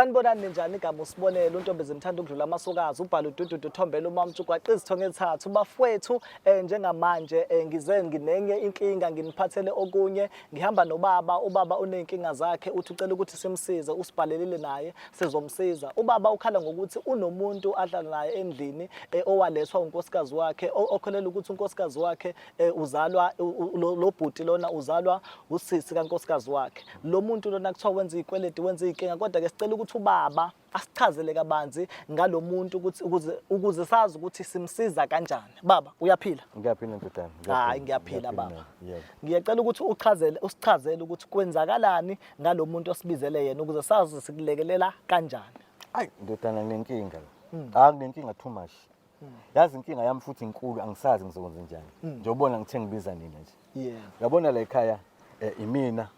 Sanibonani, ninjani? Igama uSibonelo, untombi zimthanda ukudlula amasokazi, ubhala udududu, uthombela umamtshu, gwaqa izithongo ezithathu. Bafwethu, njengamanje ngize nginenye inkinga, nginiphathele okunye. Ngihamba nobaba, ubaba uney'nkinga zakhe, uthi ucela ukuthi simsize, usibhalelile naye, sizomsiza. Ubaba ukhala ngokuthi unomuntu ahlala naye endlini owalethwa unkosikazi wakhe, okholelwa ukuthi unkosikazi wakhe uzalwa lo bhuti lona uzalwa usisi kankosikazi wakhe. Lo muntu lona kuthiwa wenza iy'kweleti, wenza iy'nkinga, kodwa-ke sicela ukuthi ubaba asichazele kabanzi ngalo muntu ukuthi ukuze sazi ukuthi simsiza kanjani. Baba, uyaphila? Ngiyaphila, ndodana. Hayi, ngiyaphila, baba. Ngiyacela ukuthi uchazele, usichazele ukuthi kwenzakalani ngalo muntu osibizele yena ukuze sazi sikulekelela kanjani. Ayi, ndodana, nginenkinga la. Ah, nginenkinga too much. Yazi inkinga yami futhi inkulu, angisazi ngizokwenza njani. Njobona ngithe ngibiza nina nje. Uyabona la ekhaya imina,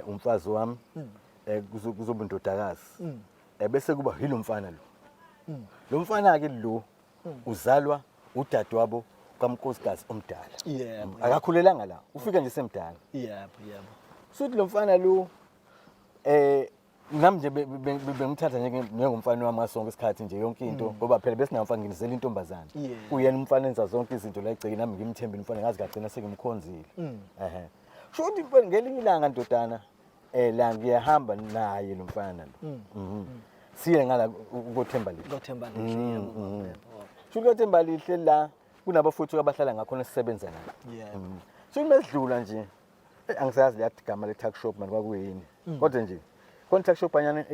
umfazi wami, kuzoba indodakazi. Bese kuba yilo mfana lo. Lo mfana ke lo uzalwa udadewabo kamnkosikazi omdala. Akakhulelanga la, ufika nje semdala. Yebo, yebo. Suthi lo mfana lo nami nje bengimthatha njengomfana wami ngaso sonke isikhathi nje, yonke into, ngoba phela besingamfana, nginizela intombazane. Kuyena umfana enza zonke izinto la egcekeni, nami ngimthembile umfana, ngazi kagcina sengimkhonzile. Ehe. Sho ukuthi mfana, ngelinye ilanga, ndodana, la ngiyahamba naye lo mfana lo. Siye ngala koThemba Lihle. KoThemba Lihle, yebo, yebo. Sho ukuthi koThemba Lihle la kunabafowethu abahlala ngakhona esisebenza nabo. So mesidlula nje, angisazi leya gama le tuck shop manje kwakuyini. Kodwa nje khona tuck shop anyana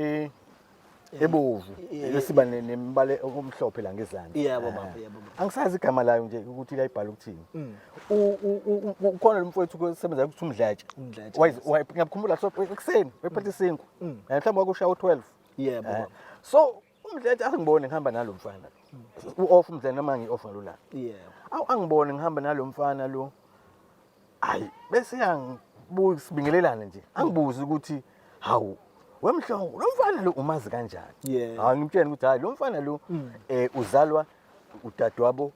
ebovu esiba nemibala omhlophe la ngezansi. Yebo, baba, yebo, baba. Angisazi igama layo nje ukuthi layibhala ukuthini. Ukhona lo mfowethu osebenza ukuthi uMdletshe. UMdletshe. Ngiyakhumbula so ekuseni wayephatha isinkwa. Mhlawumbe kwakushaya u12. Yebo, baba. So uMdletshe angibone ngihamba nalo mfana. U-off uMdletshe noma ngi-off ngalolanga. Awu, angibone ngihamba nalo mfana lo. Hayi, bese yangibuza, sibingelelane nje. Angibuze ukuthi, "Hawu, wemhlongo, lo mfana lo umazi kanjani?" Hayi, ngimtshele ukuthi hayi, lo mfana lo uzalwa udadewabo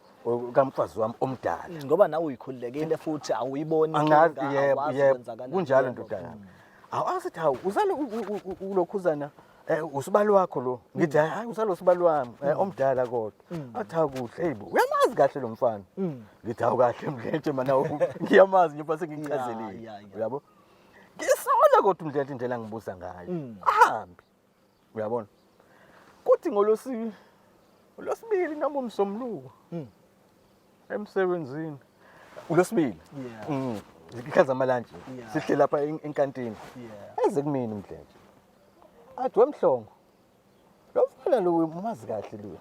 kamfazi wami omdala. Ngoba nawe uyikhululekile futhi awuyiboni Angazi inkinga, yebo awazi yebo kwenzakalani. Kunjalo, ndodana. Awu, asithi, "Hawu, uzalwa ulokhuzana usibali wakho lo?" Ngithi, "Hayi, uzalwa usibali wami omdala kodwa." Athi, "Hawu, kuhle, hey bo, uyamazi kahle lo mfana." Ngithi, "Hawu, kahle Mdletshe, mana ngiyamazi nje sengichazelile." Uyabo? Ngisola kodwa uMdletshe indlela angibuza ngayo. Ahambe. Uyabona? Kuthi ngolosibili, uLosibili noma uMsombuluko. Emsebenzini. ULosibili. Ikhaza amalantshi. Sihle lapha enkantini. Eze kumina uMdletshe. Athi, "Wemhlongo, lo mfana lo umazi kahle lo?"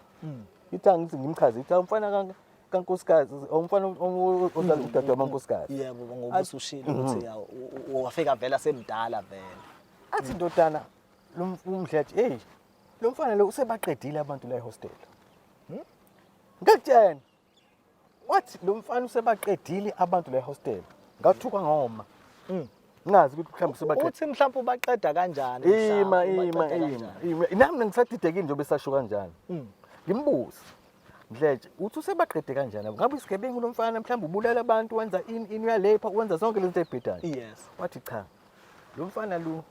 Ithi angithi ngimchaze, ithi umfana kankosikazi, umfana ozala udadewabo amankosikazi. Yebo, ngoba usushilo ukuthi ya, wafika vela semdala vele. Athi, "Ndodana, lo uMdletshe, hey, lo mfana lo usebaqedile abantu la ehostel. Ngakutshela." Wathi lo mfana usebaqedile abantu la ehostel. Ngathuka ngoma. Ngazi ukuthi mhlawumbe usebaqedile. Uthi mhlawumbe ubaqeda kanjani? Ima Mhlawumbe ima ubaqeda ima. kanjani? Ima. Nami ngisadidekile njengoba esasho kanjani. Ngimbuze. "Mdletshe, uthi usebaqede kanjani? Ngabe isigebengu lo mfana, mhlawumbe ubulala abantu, wenza ini ini, uyalepha, wenza zonke lezi zinto ezibhedayo?" Wathi cha. Lo mfana lo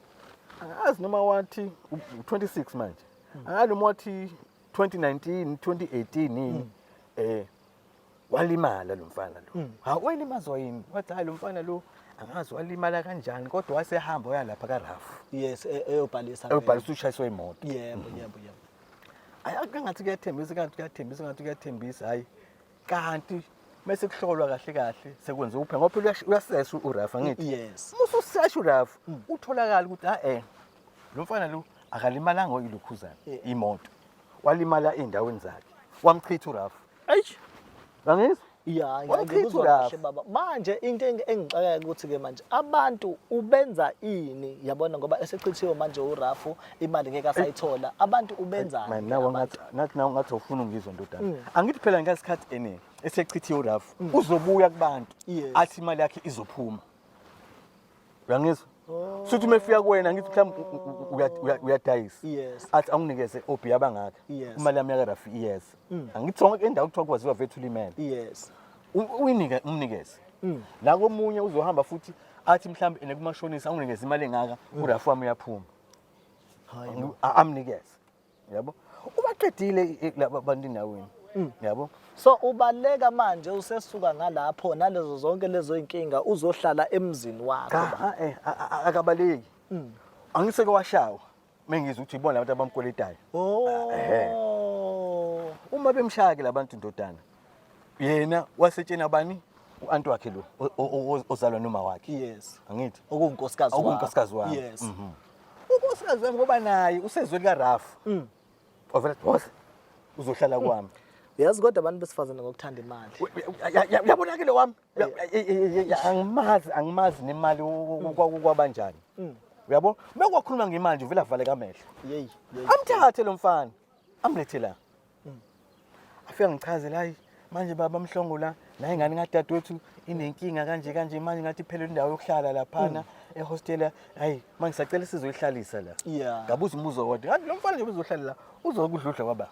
angazi noma wathi u26 manje. Angazi noma wathi 2019, 2018 yini. Walimala lo mfana lo. Ha, walimazwa yini? Wathi hayi, lo mfana lo angazi walimala kanjani, kodwa wasehamba waya lapha kaRaf. Yes, eyobhalisa. Eyobhalisa ushayiswe imoto. Yebo. Hayi, akangathi kuyathembisa, kanti kuyathembisa, ngathi kuyathembisa, hayi. Kanti mase kuhlolwa kahle kahle, sekwenziwa uphenyo, ngoba phela uyasesha uRaf, angithi? Yes. Uma ususesha uRaf, utholakala ukuthi ha lo mfana lo akalimalanga oyilokhuzana imoto. Walimala ey'ndaweni zakhe. Wamchitha uRaf. Eish. Angizwa? Ya, Wamchitha ngikuzwa uRaf. kahle, baba. Manje into engixakayo ukuthi ke manje abantu ubenza ini, yabona, ngoba esechithiwe manje uRafu, imali ngeke asayithola. Abantu ubenzani? Man, nawe ngathi nawe ngathi ufuna ungizwa, ndodana. Angithi phela ngesikhathi ene esechithiwe uRaf, uzobuya kubantu athi imali yakhe izophuma. Uyangizwa? Suthi uma efika kuwena, ngithi mhlawumbe uyadayisa. Athi awunginikeze obhi abangaka. Imali yami yakaRaf iyeza. Angithi zonke indawo kuthiwa kwaziwa vethu ulimele. Uyinike, umnikeze. La komunye uzohamba futhi athi mhlawumbe ene kumashonisa, awunginikeze imali engaka, uRaf wami uyaphuma. Hayi bo. Amnikeze. Yabo? Ubaqedile laba bantu endaweni. Yabo? So ubaleka manje usesuka ngalapho nalezo zonke lezo inkinga uzohlala emzini wakho. Cha, eh akabaleki. Angiseke washawa. Mengizwa ukuthi ibona abantu abamkweletayo. Oh. Uma bemshaya ke labantu ndodana. Yena wasetshena bani? U-anti wakhe lo ozalwa noma wakhe. Yes. Angithi. Okuwunkosikazi wakhe. Okuwunkosikazi wami. Yes. Unkosikazi wami ngoba naye usezwe lika Rafu. Wavela boss uzohlala kwami. Uyazi kodwa abantu besifazane ngokuthanda imali. Uyabona ke lo wami angimazi angimazi nemali kwabanjani. Uyabo? Mekwakhuluma ngemali nje uvela avaleka amehlo. Yeyi. Amthathe lo mfana. Amlethe la. Afika ngichazele hayi manje baba Mhlongo la la ingane kadadewethu inenkinga kanje kanje manje ngathi iphele indawo yokuhlala laphana ehostela hayi manje sacela sizoyihlalisa la. Ngabuza umbuzo wodwa ngathi lo mfana nje uzohlala la uzokudludla kwaba.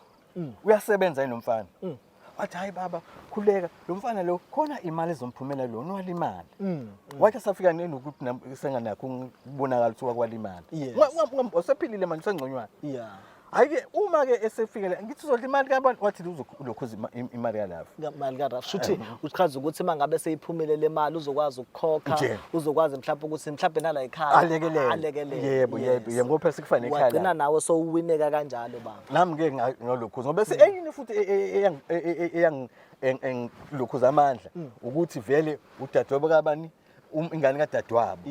Uyasebenza yini lo mfana? Wathi hayi baba khuleka lo mfana lo khona imali ezomphumela lo nwalimali. Wathi asafika nenokuthi senganakho ukubonakala ukuthi wakwalimala. Usephilile manje usengconywana. Hayi ke uma ke esefikele ngithi uzodla imali kabani wathi uzokhuza imali kalapho. Imali kaRaf. Shuthi uchaza ukuthi uma ngabe seyiphumile le mali uzokwazi ukukhokha, uzokwazi mhlawumbe ukuthi mhlawumbe nala ekhaya alekelele. Alekelele. Yebo yebo yebo ngoba phela sekufane ekhaya. Wagcina nawe sowuwineka kanjalo baba. Nami ke ngalokhuza ngoba bese eyini futhi eyang eyang engilokhuza amandla ukuthi vele udadewabo kabani ingane kadadewabo.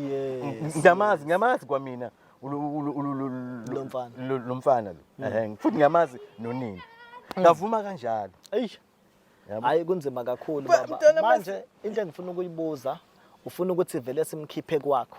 Ngiyamazi ngiyamazi kwamina. Lo mfana. Lo mfana lo. Ehhe futhi ngiyamazi nonina. Ngavuma kanjalo. Eish. Hayi kunzima kakhulu baba. Manje into engifuna ukuyibuza ufuna ukuthi vele simkhiphe kwakho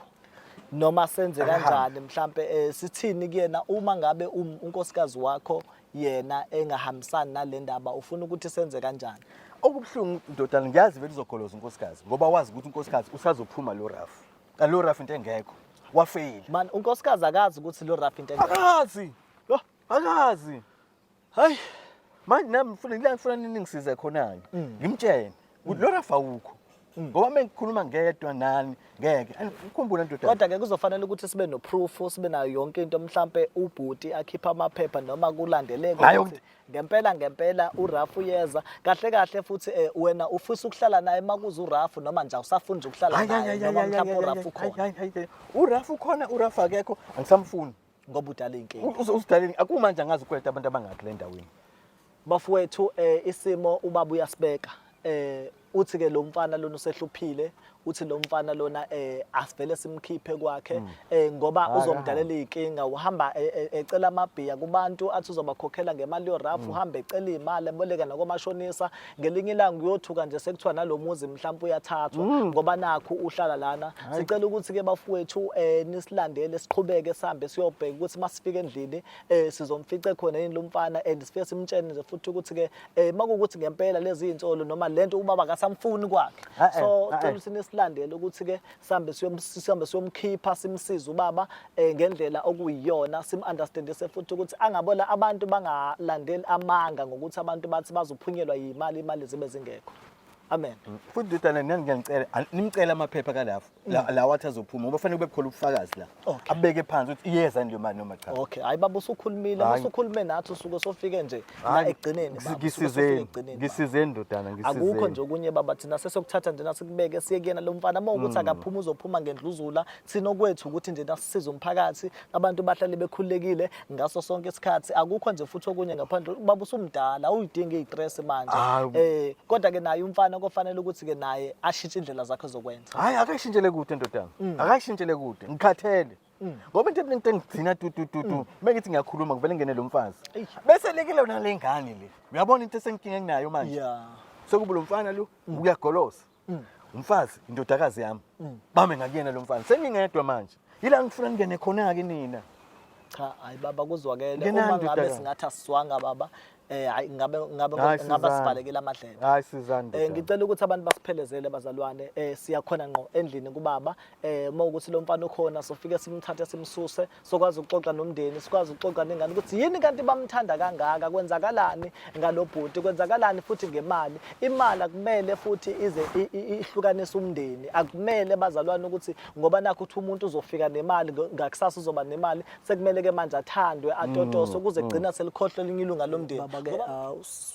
noma senze kanjani mhlambe sithini kuyena uma ngabe unkosikazi wakho yena engahambisani nale ndaba ufuna ukuthi senze kanjani? Okubuhlungu ndodana ngiyazi vele uzogoloza unkosikazi ngoba wazi ukuthi unkosikazi usazophuma lo rafu. Kanti lo rafu into engekho. Wafeyila. Man unkosikazi akazi ukuthi lo rafu into engekho. Akazi. Lo akazi. Hayi. Manje nami ngifuna la ngifuna nini ngisize khona ke. Ngimtshele ukuthi lo rafu awukho. Ngoba mengikhuluma ngedwa nani ngeke. Ukhumbula ndodana. Kodwa ke kuzofanele ukuthi sibe no proof, sibe nayo yonke into mhlambe ubhuti akhipha amaphepha noma kulandeleke ukuthi Ngempela ngempela uRafu uyeza. Kahle kahle futhi eh, wena ufisa ukuhlala naye makuza uRafu noma nje awusafuni nje ukuhlala naye noma mhlawumbe uRafu ukhona. URafu ukhona uRafu akekho angisamfuni. Ngoba udala inkinga. Usidaleni akumanje angazi ukweleta abantu abangaki le ndaweni. Bafowethu eh, isimo ubaba uyasibeka. Eh uthi ke lo mfana lona usehluphile uthi lo mfana lona eh asivele simkhiphe kwakhe eh ngoba uzomdalela izinkinga uhamba e, e, ecela amabhiya kubantu athi uzobakhokhela ngemali yorafu uhamba ecela imali eboleka nakomashonisa ngelinye ilanga uyothuka nje sekuthiwa nalomuzi mhlawumbe uyathathwa ngoba nakhu uhlala lana sicela ukuthi ke bafowethu eh nisilandele siqhubeke sihambe siyobheka ukuthi masifika endlini eh sizomfice khona yini lo mfana and sifike simtshene nje futhi ukuthi ke eh makuwukuthi ngempela lezi insolo noma lento ubaba akasamfuni kwakhe so cela ukuthi nisilandele ukuthi ke sihambe sihambe siyomkhipha simsize ubaba eh ngendlela okuyiyona sim understandise futhi ukuthi angabola abantu bangalandeli amanga ngokuthi abantu bathi bazophunyelwa yimali imali zibe zingekho. Amen. Futhi ndodana nani ngiyanicela nimcela amaphepha kalapho lawa athi azophuma ngoba fanele kube khona ubufakazi la. Abeke phansi ukuthi iyeza leyo mali noma cha. Okay, hayi baba usukhulumile, usukhulume nathi usuke sofike nje la ekugcineni baba. Ngisizeni, ngisizeni ndodana, ngisizeni. Akukho nje okunye baba thina sesokuthatha nje nasikubeke siye kuyena lo mfana uma ukuthi akaphuma uzophuma ngendluzula thina okwethu ukuthi nje nasisize umphakathi abantu bahlale bekhululekile ngaso sonke isikhathi akukho nje futhi okunye ngaphandle baba usumdala awuyidingi izistress manje eh kodwa ke naye umfana kofanele ukuthi ke naye ashintshe indlela zakhe zokwenza. Hayi akayishintshele kude ndodana. Akayishintshele kude. Ngikhathele. Ngoba into into engigcina tu tu tu tu mengithi ngiyakhuluma ngivele ngene lo mfazi. Bese lekile nale ngane le. Uyabona into esenkinga enginayo manje. Sekuba lo mfana lo uyagolosa. Umfazi indodakazi yami. Bame ngakuyena lo mfana. Sengingedwa manje. Yila ngifuna ningene khona ke nina. Cha hayi baba kuzwakele uma ngabe singathi asizwanga baba. Hayi ngabe ngabe Hayi, ngabe sizani. sivalekile amadlebe. Hayi sizani. Ngicela ukuthi abantu basiphelezele bazalwane siya khona ngqo endlini kubaba uma ukuthi lo mfana ukhona sofike simthathe simsuse sokwazi ukuxoxa nomndeni sikwazi ukuxoxa nengane ukuthi yini kanti bamthanda kangaka kwenzakalani ngalobhuti kwenzakalani futhi ngemali imali akumele futhi ize ihlukanise umndeni akumele bazalwane ukuthi ngoba nakho ukuthi umuntu uzofika nemali ngakusasa uzoba nemali sekumele ke manje athandwe atotoswe kuze kugcina selikhohlwe elinye ilunga lomndeni baba ke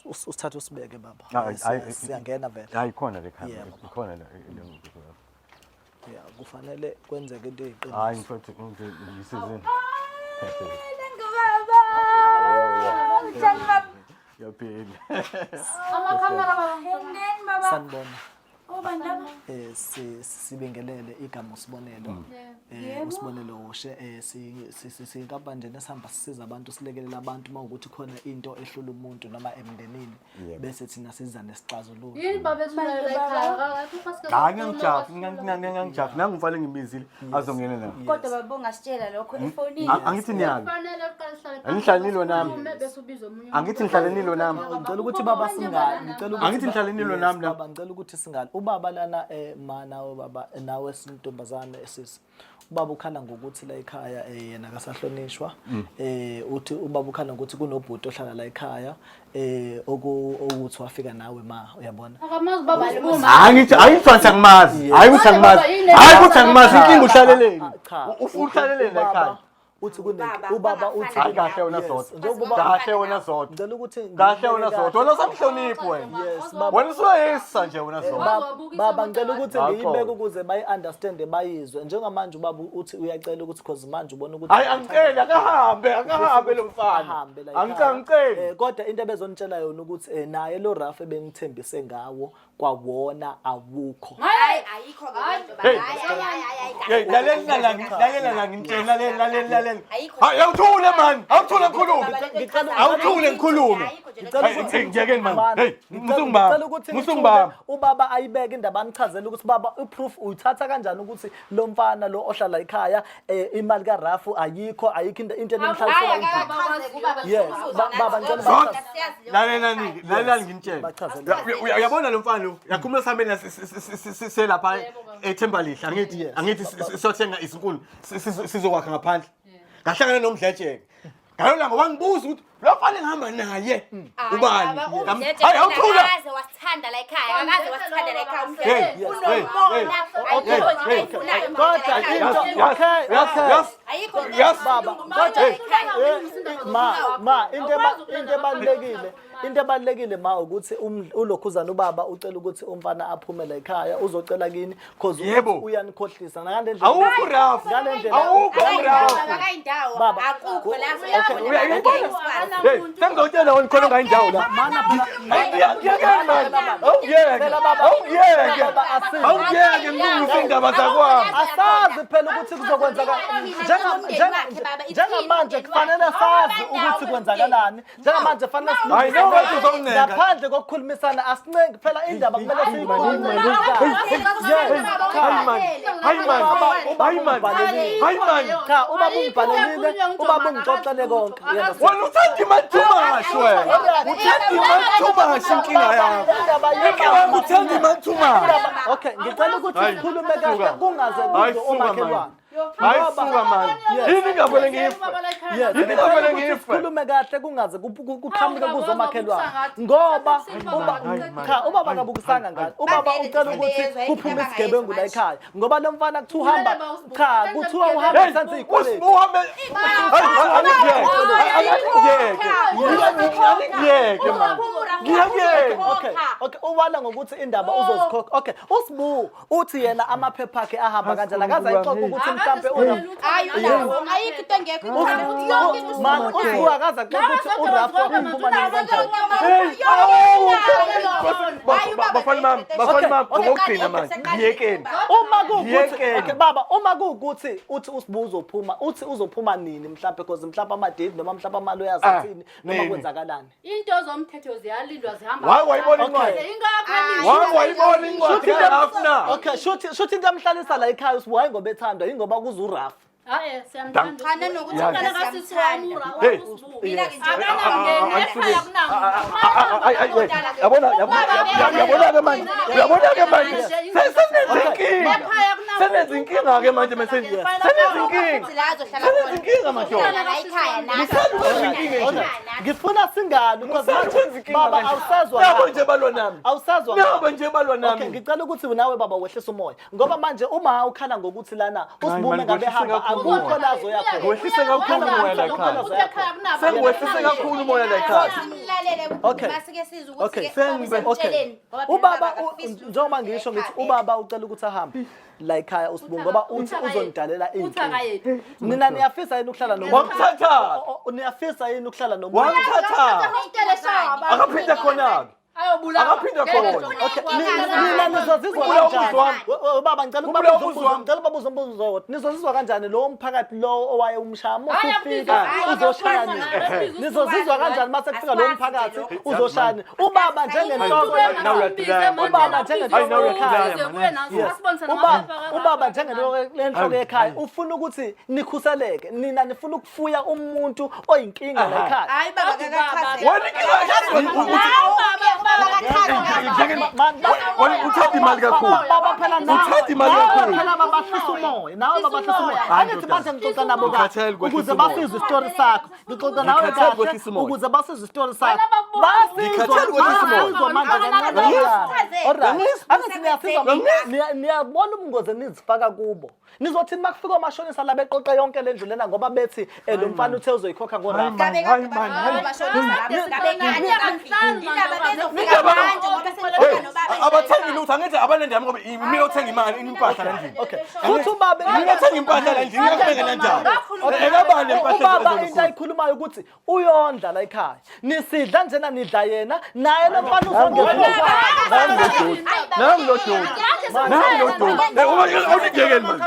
usithathe usibeke baba siyangena vele hayi khona le camera ikhona le ya kufanele kwenzeke into eyiqiniso hayi mfethu ngisizini Baba! Njani baba? Yaphila. Amakhamera baba. Endeni baba. Sanibona. Obani laba? Sibingelele igama uSibonelo. USibonelo Woshe siyinkampani nje esihamba sisiza abantu silekelela abantu uma ukuthi khona into ehlula umuntu noma emndenini bese thina siza nesixazululo. Yini baba esifuna la ekhaya? Hayi ngangijahi ngangijahi nangumfana engibizile azongena la. Kodwa baba ungasitshela lokho efonini. Angithi niyalo. Kufanele uqale sihlale phansi. Angihlali nilo nami. Sikhulume, bese ubiza omunye Angithi umuntu. ngihlale nilo nami. Ngicela ukuthi baba singali, ngicela ukuthi Angithi ngihlale nilo Yes, nami la. Baba ngicela ukuthi singali. Ubaba lana ma nawe baba nawe sintombazane sisi. Ubaba ukhala ngokuthi la ekhaya yena akasahlonishwa. Uthi ubaba ukhala ngokuthi kunobhuti ohlala la ekhaya okuthi wafika nawe ma uyabona. Akamazi baba uSbu. Hayi ngithi hayi ngithi angimazi. Hayi ukuthi angimazi. Hayi ukuthi angimazi inkinga uhlaleleni. Cha. Ufuna uhlaleleni la ekhaya. Uthi kune Ubaba, ubaba uthi Hayi kahle wena Yes, Zodwa. njengoba Kahle wena Zodwa. ngicela ukuthi Kahle wena Zodwa. Wena usamhloniphi wena. Yes baba. Wena usuyayisa nje wena Zodwa. Baba ngicela ukuthi Ngakho. ngiyibeke ukuze bayi-understande bayizwe njengamanje ubaba uthi uyacela ukuthi cause manje ubona ukuthi Hayi angiceli akahambe akahambe lo mfana. ahambe la Angiceli ekhaya. angiceli. Kodwa into ebezonitshela yona ukuthi naye lo Raf ebengithembise ngawo kwawona awukho. Hayi ayikho ke lento baba. Hey. Hayi hayi hayi Hey hayi. lalela la lalela la ngitshela lalela lalela lalela. Ayikho. Hayi awuthule man awuthule ngikhulume. Ngicela- Awuthule ngikhulume. Ngicela Hey, ukuthi hey, ngiyekeni man. Baba, Hey, ngicela- musungibamba. ngicela ukuthi Musungibamba. ngithule, ubaba ayibeke indaba anichazele ukuthi baba i-proof uyithatha kanjani ukuthi lo mfana lo ohlala ekhaya imali kaRafu ayikho ayikho into Hayi enimhlalisela endlini. akakachaze kubaba. Yes, baba ngicela Zodwa. bachaze. Lalela niki lalela nginitshele. Bachazele. Uyabona lo mfana lo yakhuluma sihambeni selapha eThembalihle angithi Yes. angithi siyothenga izinkuni sizokwakha ngaphandle. Ngahlangana nomdletsheke. Ngalo langa wangibuza ukuthi lo mfana engihamba naye ubani? Hayi awuthula. Akaze wasithanda la ekhaya. Akaze wasithanda la ekhaya. Hey, Umdletshe hey, unomona. hey, Ayikho hey, nje into ayifunayo. Kodwa into okay, okay. Yes. Ayikho into Yes. Baba, ayifunayo kodwa la ekhaya. ma into into ebalulekile into ebalulekile ma ukuthi ulokhuzana ubaba ucela ukuthi umfana aphume la ekhaya uzocela kini cause Yebo. uyanikhohlisa ngale ndlela Awukho Rafu. ngale ndlela Awukho Rafu. Akayindawo. Baba. Akukho la. Hey, sengizotshela wena khona ongayindawo la. Mana phela Ngiyekeni man. Awungiyeke. Phela baba. Awungiyeke. Baba, asizi. Awungiyeke ngilungise indaba zakwami. Asazi phela ukuthi kuzokwenzeka njengamanje kufanele sazi ukuthi kwenzakalani njengamanje fanele Hayi, no, wathi uzongincenga. ngaphandle kokukhulumisana asincengi phela indaba kumele siyikhulume. Yes, cha. Hayi man. Hayi man. Hayi man. Hayi man. Cha, ubaba ungibhalelile, ubaba ungixoxele konke. You understand? Wena uthanda imali too much wena. Uthanda imali too much inkinga yakho. Inkinga yakho uthanda imali too much. Okay, ngicela ukuthi Hayi, sikhulume kahle suka. kungaze Hayi, kuze suka, man. omakhelwane. Hayi suka man. Yes. Yini ngavele ngife? Yes, Yini ngicela ngavele ukuthi ngife? sikhulume kahle kungaze kuqhamuke kuze omakhelwane. Ngoba uba cha ubaba akabukisanga ngani. Ubaba Bavele ucela ukuthi sebezwa, kuphume indaba isigebengu la angayizwa ekhaya. Ngoba lo mfana kuthiwa uhamba cha kuthiwa uhamba Hey, esenza izikweletu. uhambe. Hayi, angiyeke. Angiyeke. Angiyeke man. Ngiyakuyeka. Okay, uwala ngokuthi indaba uzozikhokha. Okay, uSibu uthi yena amaphepha akhe ahamba kanjani akaze ayixoxe ukuthi mhlampe una Hayi unawo. Ayikho into engekho. Ikhona ukuthi yonke into Man, uSibu akaze axoxe ukuthi uRafu uphuma naye kanjani. Hey, awu. Bafana bami, bafana bami, ngokugcina manje. Ngiyekeni. Uma kuwukuthi Yekeni. okay baba, uma kuwukuthi uthi uSibu uzophuma, uthi uzophuma nini mhlampe because mhlampe ama-date noma mhlampe ama-lawyers Ah, athini noma nini? kwenzakalani. Into zomthetho ziyalindwa zihamba. Wayi wayibona incwadi. Ingakho Wayi wayibona incwadi kaRafu na? Okay, shuthi into emhlalisa la ekhaya uSibu hayi ngoba ethandwa, yingoba kuza uRafu. Hayi siyamthanda. Cha nanokuthi Yazi. mina Kasisi wami siyamthanda. ura Hey. uSbu. Mina ke nje Akanamndeni ekhaya kunamuntu. Ay, ay, ay, yabona yabona ke manje, uyabona ke manje, senenza inkinga, senenza inkinga ke manje, mase senenza inkinga, futhi la azohlala senenza khona. inkinga madoda. La ekhaya nathi. Nisani ukwenza inkinga nje. Ngifuna singani because Nisani manje ukwenza inkinga baba manje. awusezwa Nabo kahle. nje balwa nami. Awusazwa Nabo kahle. nje balwa Okay, nami. ngicela ukuthi nawe baba wehlise umoya ngoba manje uma ukhala ngokuthi lana usibume man, ngabe ngiwehlise hamba kakhulu akukho umoya. lazo yakho. Ngiwehlise kakhulu umoya la ekhaya. Sengiwehlise kakhulu umoya la ekhaya. Simlalele Okay. masike sizwe ukuthi Okay. ke ubaba usemtsheleni, ngoba phela Ubaba akafisi lutho njengoba ngisho ngithi ekhaya. ubaba ucela ukuthi ahambe la ekhaya uSibu ngoba uthi uzonidalela inkinga. Uthakayethu. Nina niyafisa yini ukuhlala nomuntu? Wamthatha. Niyafisa yini ukuhlala nomuntu? Wamthatha. Akaphinde khona-ke. Ayobulawa. Akaphinde khona. Okay, nina nizozizwa Ubulawa kanjani? umuzi wami. Baba ngicela Ubulawa ukubabuza umuzi umbuzo, wami. ngicela ubabuza umbuzo owodwa. Nizozizwa kanjani lowo mphakathi lowo owaye umshaya uma Hayi, usufika akubiza uzoshaya uSbu, nini? akubiza uSbu. Nizozizwa kanjani mase kufika lowo mphakathi Asikwazi nje uzoshaya nini? Ubaba njengenhloko Ubaba njengenhloko yekhaya. Yes. Ubaba njengenhloko yekhaya ufuna ukuthi nikhuseleke. Nina nifuna ukufuya umuntu oyinkinga la ekhaya. Hayi baba kakachaze. Wena inkinga yazi wena ukuthi Wena uthanda imali kakhulu. Baba phela nawe. Uthanda imali Nawe kakhulu. phela babahlisa umoya. Nawe babahlisa umoya. Hayi, Angithi manje ngixoxa nabo kahle Ngikhathele kwehlisa ukuze umoya. basizwe isitori sakho. Ngixoxa nawe Ngikhathele kahle kwehlisa umoya. ukuze basizwe isitori sakho. Wena bakubuka. Basizwa Ngikhathele kwehlisa umoya. basizwa manje kancane kancane. Alright. Angithi niyasizwa niyabona ubungozi enizifaka kubo. Nizothini makufika omashonisa la beqoqa yonke le ndlu lena ngoba bethi lo mfana uthe uzoyikhokha ngorafu. Ngabe Hayi, kade man, bafika hayi. abashonisa lapho, ngabe kade indaba bezofika Indaba- manje ngoba senifika nobaba. Abathengi lutho, angithi abanendaba ngoba mina othenga imali impahla la ndlini. Okay. Futhi ubaba Mina othenga impahla la ndlini ngiyakubeka kanjani? Ekabani le mpahla Ubaba into ayikhulumayo ukuthi uyondla la ekhaya. Nisidla njena nidla yena naye lo mfana uzongena. Nangu lo doti. Nangu lo doti. Eh, awungiyekeli manje.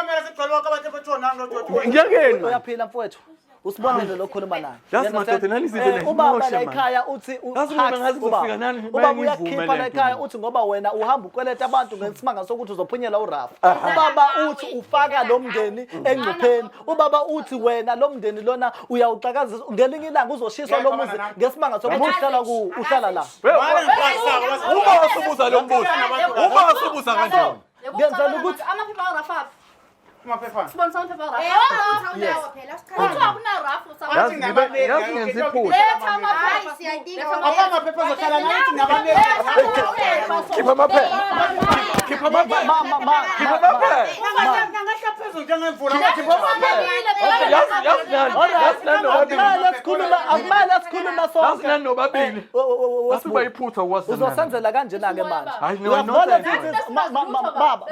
Ngiyekeli manje. Uyaphila mfowethu. Usibonele lo khuluma naye. Yazi You understand? madoda, nani izinto le- Ubaba ngimoshe la manje. ekhaya uthi Yazi mina Hugs, ngazi ubaba. kuzofika nani, Ubaba bayangivuma uyakhipha le la nto ekhaya mina. uthi ngoba wena uhamba ukweleta abantu ngesimanga sokuthi uzophunyela urafa. Ubaba uthi ufaka lo mndeni engcupheni. Ubaba uthi wena lo mndeni lona uyawuxakazisa ngelinye ilanga uzoshiswa lo muzi ngesimanga sokuthi uhlala ku uhlala la. Uma wasubuza lo mbuzo. Uma wasubuza kanjani? Ngenzela ukuthi amaphepha arafu. Sibonisa amaphepha arafu. Awunawo phela, usichaze. Kuthiwa kunarafu. Yazi ngibe yazi ngenza iphutha. Letha amaphepha. Hayi siyadinga. Khipha amaphepha. Khipha amaphepha. ma ma ma Khipha amaphepha. Yazi yazi nani? Yazi nani nobabili. Akumele sikhulume akumele sikhulume Yazi sonke. nani nobabili. Asuba iphutha ukwazi. Uzosenzela kanjena ke manje. Hayi, no, Uyazibona nonsense. lezi baba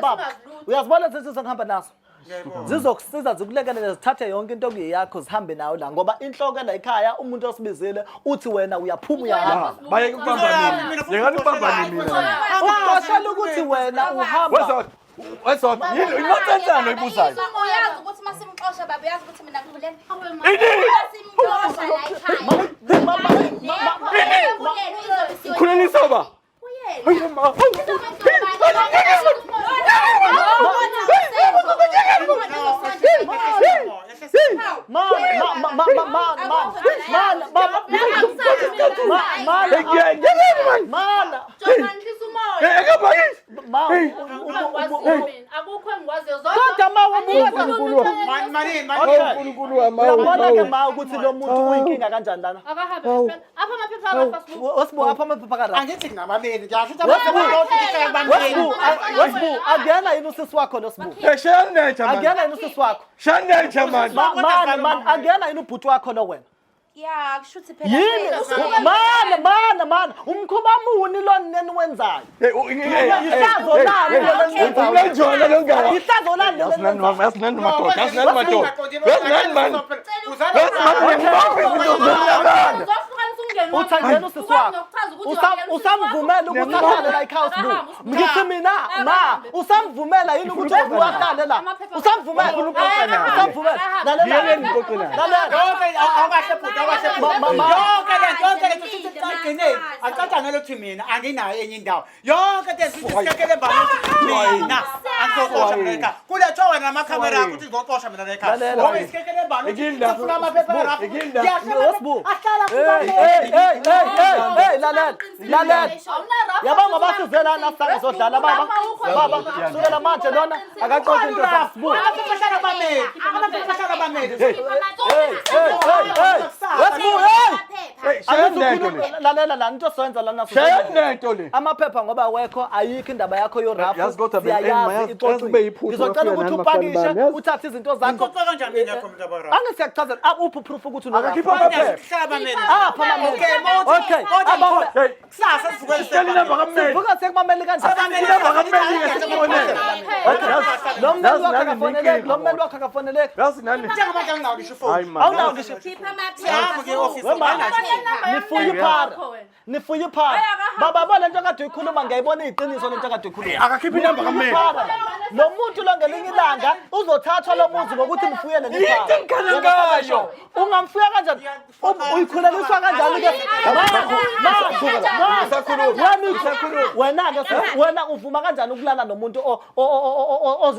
baba. Uyazibona lezi zinto engihamba nazo. Zizokusiza zikulekelele zithathe yonke into okuyeyakho zihambe nayo la ngoba inhloko la ekhaya umuntu osibizile uthi wena uyaphuma uyahamba. Bayeke ukubamba mina. Yekani ukubamba mina. Ukuxoshela ukuthi wena uhamba Wezwa wezwa yini inonsense oyibuzayo. Uyazi ukuthi masimxosha baba uyazi ukuthi mina ngivulele. Ini Masimxosha la ekhaya. khulelisa ba. Hayi ma. Ma ma ma ma ma ma ma baba ma ma Ngiyekeni manje. mana Ekabayi. ma Akukho engikwaziyo. Kodwa ma wabuka uNkulunkulu wami. Uyabona ke ma ukuthi lo muntu uyinkinga kanjani lana. Akahambe phela. Apha amaphepha arafu. Osibu apha amaphepha ka Angithi nginababili ngiyazi ukuthi Wesibu wesibu akuyena yini usisi wakho lo sibu. Hey shaya man. Akuyena yini usisi wakho. Shaya man. Man man akuyena yini ubhuti wakho lo wena. Ya kushuthi phela. Yini mana mana mana umkhuba muni lo neni wenzayo. Ihlazo lani lelo niwenzayo. Umlanjwana lo ngaka. Ihlazo lani lelo Yazi nani niwenzayo. mama, yazi nani madoda, yazi nani madoda. Yazi nani man. Yazi man ngibophe izinto zomnyakana. Uzohlukanisa umndeni wami. Uthandela usisi wakho. Ukwazi nokuchaza Usamvumela ukuthi ahlale la ekhaya uSbu? Ngithi mina ma, usamvumela yini ukuthi uSbu ahlale la? Usamvumela? Usamvumela? Lalela. Lalela. Yonke awukahle bhuti, awukahle bhuti. Yonke le nto, yonke le nto sithi sigcineni. Acacangele ukuthi mina anginayo enye indawo. Yonke le sithi sikekele mbani ukuthi mina angizoxosha mina ekhaya. Kulethwa wena namakhamera akho ukuthi ngizoxosha mina la ekhaya. Lalela. Ngoba isikekele mbani ukuthi sifuna amaphepha arafu. Yosbu. Hey, hey, hey, hey, hey, hey, lalela. Lalela. Yabo ngoba size lana sanga zodlala baba. Baba, sukela manje lona akaxoxe into zaSbu. Amaphepha ahlala abameli. Amaphepha ahlala abameli. Hey, hey, hey, hey. Yosbu, hey. Shaya nento le. Lalela la into soyenza lana. Shaya nento le. Amaphepha ngoba wekho ayikho indaba yakho yorafu. Yazi kodwa Siyayazi, ixoxiwe. yazi kube yiphutha Ngizocela ukufika ukuthi nani bafana upakishe bami, yazi. uthathe izinto zakho. Ngixoxa kanjani mina yakho mntu abarafu? Ange siyakuchazela uphi proof ukuthi unorafu. Akakhiphe amaphepha. Hlala abameli. Apha amameli. Okay, mawuthi- Okay. mawuthi Abame- Hey, Kusasa sivukele sicela inamba kammeli. Sivuka sekumameli kanjani? Inamba kammeli ke sikubonele. Lo mmeli Yazi wakho nani akafoneleki, nenkinga lo mmeli wakho akafoneleki. Yazi nani? Njengamanje anginawo ngisho ifoni. Hayi man. Awunawo ngisho Siyahamba ngiye e-office. Nifuye iphara. Nifuye iphara. Baba bo lento kade uyikhuluma ngiyayibona iqiniso lento kade uyikhuluma. Akakhiphe inamba kammeli. Iphara. Lo muntu lo ngelinye ilanga uzothathwa lo muzi ngokuthi mfuyele Yinto engikhala ngayo. Ungamfuya kanjani? Uyikhuleliswa kanjani ke? Wena ke wena uvuma kanjani ukulala nomuntu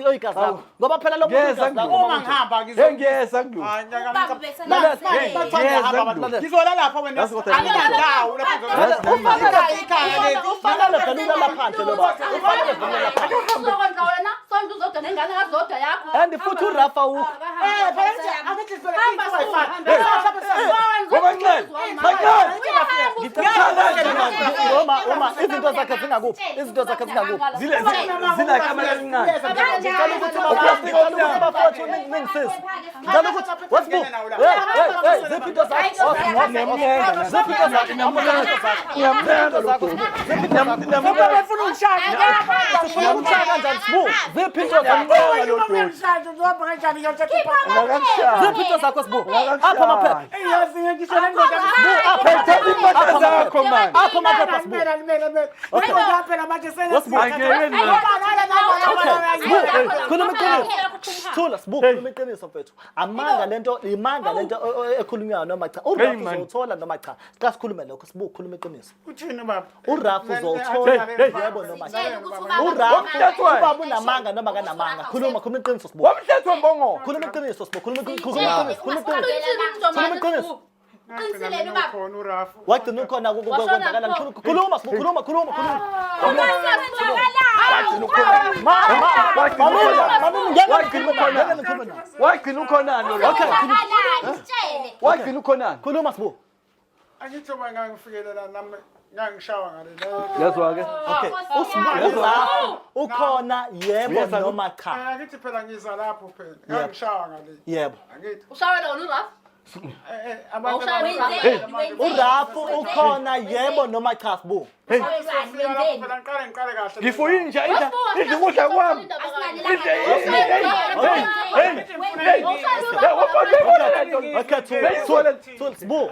oyigazi lakho? Ngoba phela lo muntu Ngiyeza igazi lakho. Uma ngihamba Hey ngiyeza kulo. Hayi, Ngiyeza Ngizola lapha wena. Yazi kodwa- Anginandawo lapha ngizola. Ufanele Ikhaya leli. ufanele vele ulala phandle lo baba. Ufanele vele ulala phandle. Uzokondla wena, sondla uzodwa nengane kazodwa yakho. And futhi uRafa ukho. Eh, phela nje angithi phela Hamba i-Wi-Fi. suka, hamba. Wabancane. Bancane. Uma uma izinto zakhe zingakuphi? Izinto zakhe zingakuphi? Zile zila kamera elincane. Ngicela ukuthi ngicela ukuthi bafowethu ningisize. Ngicela ukuthi wasibu. Hey hey hey, ziphi into zakho? Ziphi into zakho? Ngiyamncenga lo bhuti. Ngoba befuna ungishaya. Sifuna ukushaya kanjani Sibu? Ziphi into zakho? Ngiyamncenga lo bhuti. Ungishaya ngizohamba kanjani ngiyothatha ipasi. Ngakakushaya. Ziphi into zakho Sibu? Apha amaphepha. Yazi ngisho nendoda. Sibu apha. Thatha impahla zakho man. Apha amaphepha Sibu. Limela limela limela. Nendoda phela manje Wasibu. Angeke mina. Okay. Sibu, khuluma iqiniso. Thula Sibu, khuluma iqiniso mfethu. Amanga lento, imanga lento ekhulunywayo noma cha. Hey, uRafu man. uzowuthola noma cha. Sicela sikhulume lokho Sibu, khuluma iqiniso. Uthini baba? uRafu uzowuthola Hey, hey. yebo noma cha. URafu uRafu Wamthathwa. ubaba unamanga noma kanamanga. Khuluma, khuluma iqiniso Sibu. Wamthethe wembongo. Khuluma iqiniso Sibu, khuluma iqiniso, khuluma iqiniso. Khuluma iqiniso. Uqinisile ubaba. Khona uRafu. Wagcina ukhona kwenzakala. Khuluma Sibu, khuluma, khuluma, khuluma. Ma, ma, malume, malume, ngeke ngikhulume nawe, ngeke ngikhulume nawe. Wagcina ukhonani lo. Okay, khuluma. Wagcina ukhonani. Khuluma Sibu. Angithi uma ngangifikelela nami ngangishawa ngale. Yazwa ke. Okay, uSibu uRafu ukhona yebo Uyeza noma cha. Angithi phela ngiza lapho phela. Ngangishawa ngale. Yebo. Angithi Ushawela wona uRafu? eh abantu uRafu ukhona yebo noma cha Sibu. Phela ngiqale ngiqale kahle. Ngifuye inja idla idla ukudla kwami. Hey hey hey. Okay, thula, thula Sibu.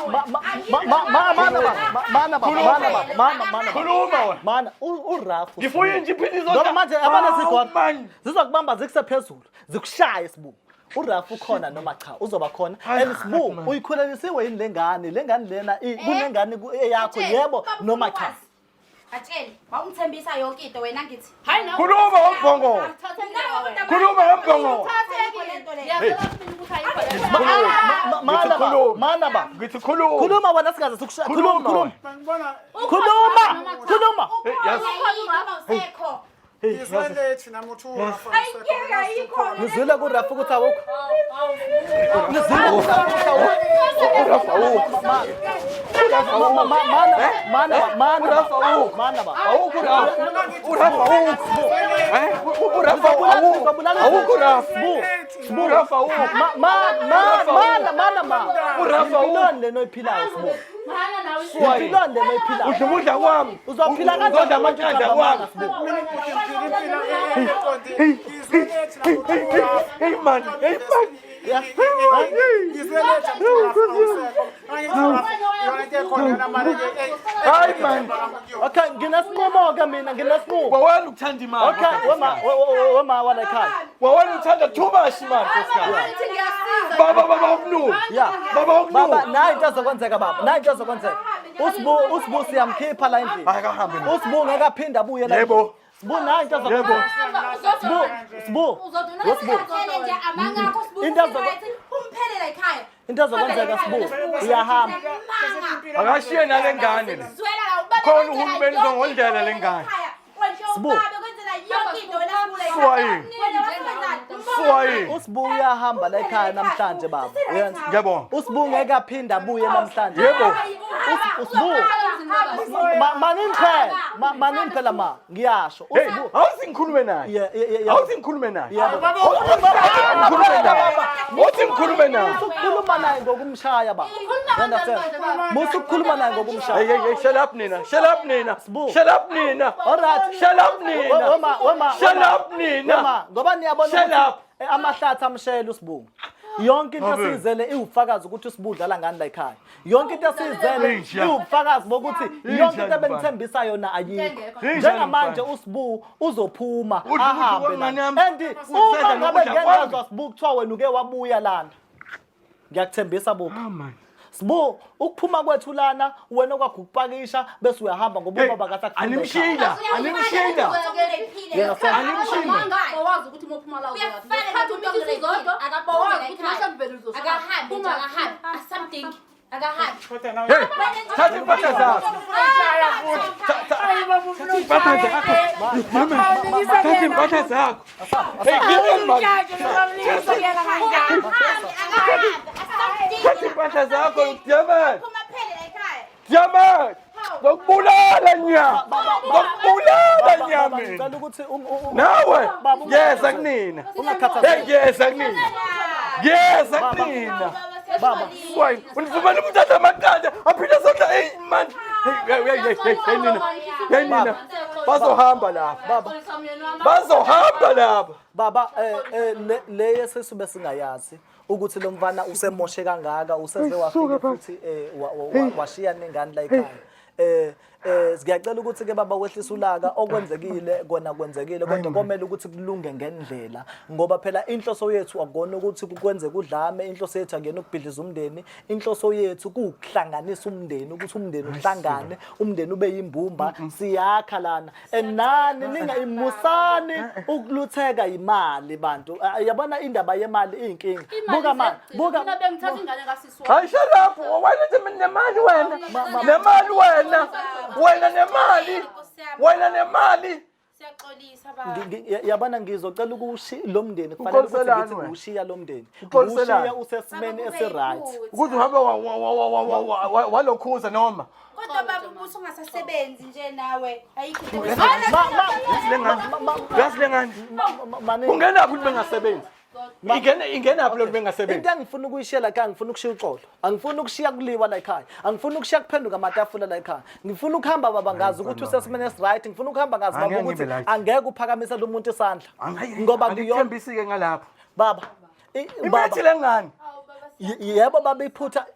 Ma ma ma ma mana baba, mana baba, mana baba, mana mana. Khuluma wena. Mana uRafu. Ngifuye inja iphinde izodla. Ngoba manje abana Hawu, man. zigona. Zizokubamba zikusephezulu, zikushaye Sibu. uRafu ukhona noma cha uzoba khona. And Sibu uyikhulelisiwe yini lengane? Lengane lena kunengane eyakho yebo noma cha. Atshele, wawungithembisa yonke into wena ngithi. Hayi nawe. Khuluma wembongo. Khuluma wembongo. Mana baba, mana baba. Ngithi khuluma. Khuluma wena singaze sikushaya. Khuluma, Khuluma khuluma. Ngibona Khuluma, khuluma. Yazi. Awusekho. izwe lethu nami uthi uRafu. Ayikho ayikho. Ngizwile kuRafu ukuthi awukho. Ngizwile kuRafu ukuthi awukho. uRafu awukho. Mana mana mana mana uRafu awukho. mana baba. Awukho uRafu. uRafu awukho. Eh? uRafu awukho. Awukho uRafu. Sibu. uRafu awukho. Ma ma ma mana mana ma. uRafu awukho. Impiloni lena oyiphilayo Sibu. Mahana nawe. Impiloni lena oyiphilayo. Udla ukudla kwami. Uzophila kanjani Uzodla amaqanda kwami. Sibu? Hey man, hey man. khona yona mali Hayi man. Okay, nginesinqumo ke mina, nginesinqumo. Wawena ukuthanda imali. Okay, wema wema wala ekhaya. Wawena uthanda too much imali nkosikazi. Baba baba umlungu. Yeah. Baba Baba, umlungu. nayi into ezokwenzeka baba, nayi into ezokwenzeka. Usibu usibu siyamkhipha la endlini. Hayi kahambe mina. Usibu ngeke aphinde abuye la. Yebo. endlini. Sibu nayi into Yebo. ezokwenzeka. Sibu, Sibu. Sibu. Umphele nje amanga akho Sibu. Into ezo- Umphele la ekhaya. Into ezokwenzeka Sibu, uyahamba. Akashiye nale ngane le. Zwela la ubaba. Khona uhulumeni uzongondlela le ngane. Sibu. Ubaba kwenzela yonke into wena Sibu la ekhaya. Swayi. Wena wasenzani? Swayi. Usibu uyahamba la ekhaya namhlanje baba. Uyenza. Ngiyabonga. Usibu ngeke aphinde abuye namhlanje. Yebo. Usibu. Manini phela, manini phela ma, ngiyasho. Hey, Usibu. awuthi ngikhulume naye. Yeah, yeah, yeah. Awuthi ngikhulume naye. Yebo. Ngikhulume naye. Uthi ngikhulume naye. Musa ukukhuluma naye ngokumshaya baba. Ukhuluma Understand? kanjani manje, baba? Musa ukukhuluma naye Hey ngokumshaya. hey hey, shut up nina. Shut up nina. Sibu. Shut up nina. All right. Shut up nina. Wema, wema. Shut up nina. Wema, ngoba niyabona Shut ukuthi, up. amahlathi amshela uSibu. Yonke into Abe. esiyizele iwubufakazi ukuthi uSibu udlala ngani la ekhaya. Yonke into esiyizele Inja. iwubufakazi bokuthi Inja yonke into mfana. ebenithembisa yona ayikho. Inja Njengamanje mfana. uSibu uzophuma Udla ukudla ahambe kwengane lana. yami. And Usedla uma ngabe nokudla kwami. ngengazwa Sibu kuthiwa wena uke wabuya lana. Ngiyakuthembisa Bubu. Ah man. Sibu, ukuphuma kwethu lana wena okwakho ukupakisha bese uyahamba ngoba Hey, ubaba akasakuthembi ekhaya. animshila, animshila. Wazi ukuthi uma uphuma la uzophi. Uyafana Ngesikhathi nomuntu umisa uzodwa, Akaphumi wazi la ukuthi ekhaya. mhlawumbe vele uzoshona. Akahambi nje Phuma. akahambi. Asamdingi. Akahambi. Hey, thatha impahla zakho. Impahla zakho. Thatha impahla zakho. Hey, give me man. Akahambi. Akahambi. Thatha Asamdingi. impahla zakho, Diamond. Phuma phele la ekhaya. Diamond. Ngokubulala nya. Ngokubulala nya Baba, mina. ngicela ukuthi Nawe, Baba, ngiyeza kunina. Hey, ungakhathazeki. ngiyeza kunina. Ngiyeza kunina. Baba. Why? Univumela umthatha amaqanda aphinde sodla hey man. Hey hey hey hey hey nina. Hey nina. Bazohamba lapha. Baba. Bazohamba lapha. Baba, le yesisu besingayazi ukuthi lo mfana usemoshe kangaka useze wafika futhi washiya nengane la ekhaya. Siyacela ukuthi ke baba wehlise ulaka okwenzekile kona kwenzekile kodwa komele ukuthi kulunge ngendlela ngoba phela inhloso yethu akukona ukuthi kwenzeke udlame, inhloso yethu akuyona ukubhidliza umndeni, inhloso yethu kuwukuhlanganisa umndeni ukuthi umndeni uhlangane, umndeni ube yimbumba, siyakha lana. And nani ningayimusani ukulutheka imali bantu. Yabona indaba yemali iyinkinga. Buka manje, buka Mina bengithatha ingane kasisi wami. Hayi shut up. Wena nje nemali wena. Nemali wena. Wena nemali. Wena nemali. Siyaxolisa baba. Yabona ngizocela ukuwushiya lo mndeni kufanele ukuthi Uxoliselani ngithi wena? ngiwushiya lo mndeni. Uxoliselani? Ngiwushiya usesimeni Baba, kube esi-right. yiphutha. Ukuthi uhambe walokhuza noma. Kodwa baba ubuso ungasasebenzi nje nawe. Ayikho into Lengane. Yazi lengane. Manini. Ungenaphi ukuthi bengasebenzi? Ingena ingenaphi lokhu bengasebenzi? Into engifuna ukuyishiya la ekhaya ngifuna ukushiya uxolo. Angifuni ukushiya kuliwa la ekhaya. Angifuni ukushiya kuphenduka amatafula la ekhaya. Ngifuna ukuhamba baba ngazi ukuthi usesimeni esi-right. Ngifuna ukuhamba ngazi baba Angeke ukuthi ngibe right. angeke uphakamise lo muntu isandla. Ngoba kuyona Angithembisi-ke ngalapho. baba. Imithi Baba. lengane. Yebo baba iphutha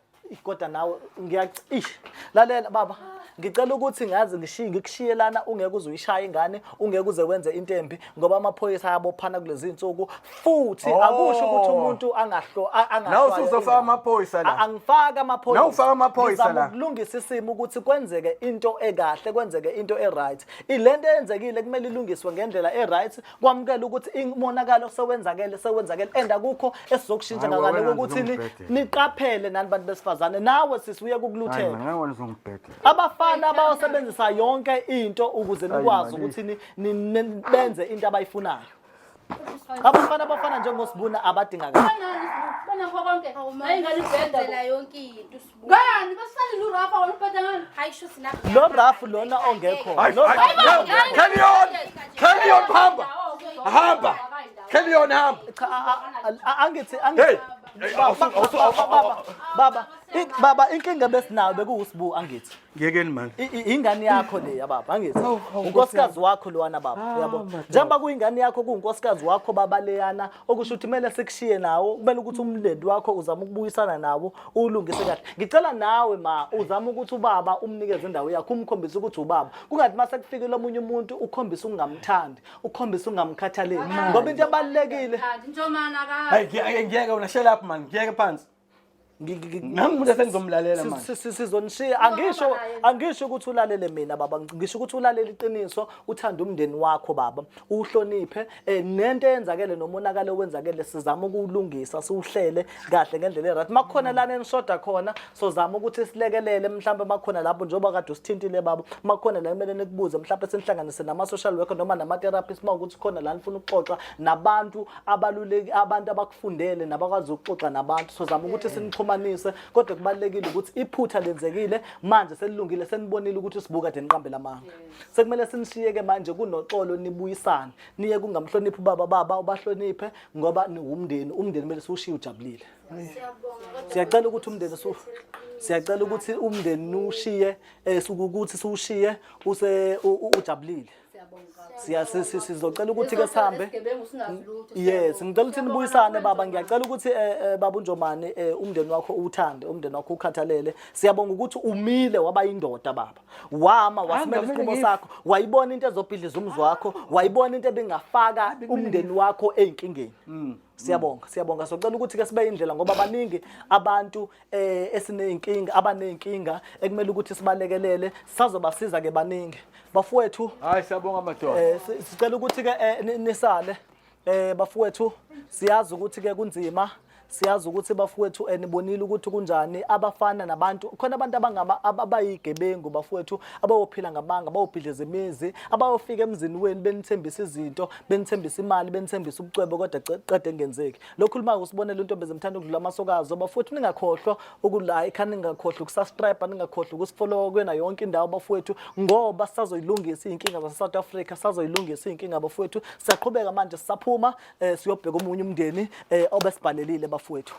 kodwa nawe ngiyacish. Lalela baba. Ngicela ukuthi ngazi ngishiye ngikushiye lana ungeke uze uyishaye ingane, ungeke uze wenze into embi ngoba amaphoyisa ayabophana kulezi insuku futhi Oh. akusho ukuthi umuntu angahlo angahlwaywa Nawe usuzofaka ingane. amaphoyisa la. Angifaki amaphoyisa. Nawe ufaka amaphoyisa Ngizama la. ukulungisa isimo ukuthi kwenzeke into ekahle, kwenzeke into e-right. Ilento eyenzekile kumele ilungiswe ngendlela e-right, kwamukele ukuthi umonakalo sewenzakele, sewenzakele and akukho esizokushintsha Hayi, ngakale wena kokuthi uzongibhedela. niqaphele nani bantu besifazane. Nawe sisi uye kukuluthela. Hayi wena uzongibhedela. Abafana bayosebenzisa yonke into ukuze nikwazi mali. ukuthi benze into abayifunayo. Abafana abafana njengosibuna abadingakali. Banakho konke. Hayi ingane ibheda. Kwenzela yonke into Sibu. Ngani basisalile urafa wena ubheda ngani? Hayi sho sina. Lo rafu lona ongekho. Hayi, Lo hayi, rafu carry on. Carry on hamba. Hamba. Carry on hamba. Cha, angithi Hey. angithi Hey, Baba, awusu- awusu- baba, baba, baba, Baba, inkinga besinayo bekuwusibu, angithi? Ngiyekeni mani. Ingane yakho leya, baba, angithi? Hawu, hawu, Unkosikazi wakho lowana, baba, Ah, uyabo? madoda. Njengoba kuyingane yakho, kuwunkosikazi wakho, baba, leyana, okusho ukuthi kumele sikushiye nawo. Kumele ukuthi umndeni wakho uzame ukubuyisana nawo, uwulungise kahle. Ngicela nawe, ma, uzame ukuthi ubaba umnikeze indawo yakho, umkhombise ukuthi ubaba. Kungathi mase kufikile omunye umuntu, ukhombise ukungamthandi, ukhombise ukungamkhathaleli, ngoba into ebalulekile Njomana ka. Hayi, ngiyeke wena, shut up man, ngiyeke phansi. Nangu umuntu esengizomlalela manje. Sizonishiya. Angisho ukuthi ulalele mina, baba, ngisho ukuthi ulalele iqiniso, uthande umndeni wakho, baba, uhloniphe nento eyenzakele nomonakalo owenzakele. Sizama ukuwulungisa, siwuhlele kahle ngendlela e-right. Makukhona lana enishoda khona, sozama ukuthi silekelele. Mhlawumbe makukhona lapho, njengoba kade usithintile, baba, makukhona la kumele nikubuze, mhlawumbe sinihlanganise nama-social worker noma nama-therapist, uma ukuthi khona la nifuna ukuxoxa nabantu abaluleki, abantu abakufundele nabakwazi ukuxoxa nabantu, sozama ukuthi sinixhumanise. Kodwa kubalulekile ukuthi iphutha lenzekile, manje selilungile, senibonile ukuthi sibuka kade niqambela amanga. Sekumele sinishiyeke manje kunoxolo, nibuyisane, niye kungamhloniphi ubaba, baba, ubahloniphe, ngoba niwumndeni. Umndeni kumele siwushiye ujabulile. Siyacela ukuthi umndeni niwushiye ukuthi siwushiye use ujabulile. Sizocela ukuthi ke sihambe. Isigebengu singazi lutho. Yes, ngicela ukuthi nibuyisane, baba. Ngiyacela ukuthi baba uNjomane, umndeni wakho uwuthande, umndeni wakho ukhathalele. Siyabonga ukuthi umile waba indoda, baba. Wama wasimela Ngamele isinqumo ngife. sakho, wayibona into ezobhidliza umuzi wakho, wayibona into ebingafaka umndeni wakho ey'nkingeni. Siyabonga, siyabonga. Socela ukuthi ke sibe indlela, ngoba baningi abantu esineyinkinga, abaneyinkinga ekumele ukuthi sibalekelele. Sazobasiza ke, baningi, bafowethu. Hayi, siyabonga madoda. Sicela ukuthi ke nisale, bafowethu. Siyazi ukuthi ke kunzima, siyazi ukuthi, bafowethu, nibonile ukuthi kunjani. Abafana nabantu khona, abantu abangaba abayigebengu, bafowethu, abayophila ngamanga, abayobhidliza imizi, abayofika emzini wenu benithembisa izinto, benithembisa imali, benithembisa ubucwebe, kodwa qede engenzeki. Lokhuluma usibonele into bezimthanda ukudlula amasokazo. Bafowethu, ningakhohlwa ukulike, ningakhohlwa ukusubscribe, ningakhohlwa ukusifollow kuyona yonke indawo, bafowethu, ngoba sisazoyilungisa iy'nkinga zase-South Africa, sisazoyilungisa iy'nkinga, bafowethu. Siyaqhubeka manje, sisaphuma, siyobheka omunye umndeni obesibhalelile, bafowethu.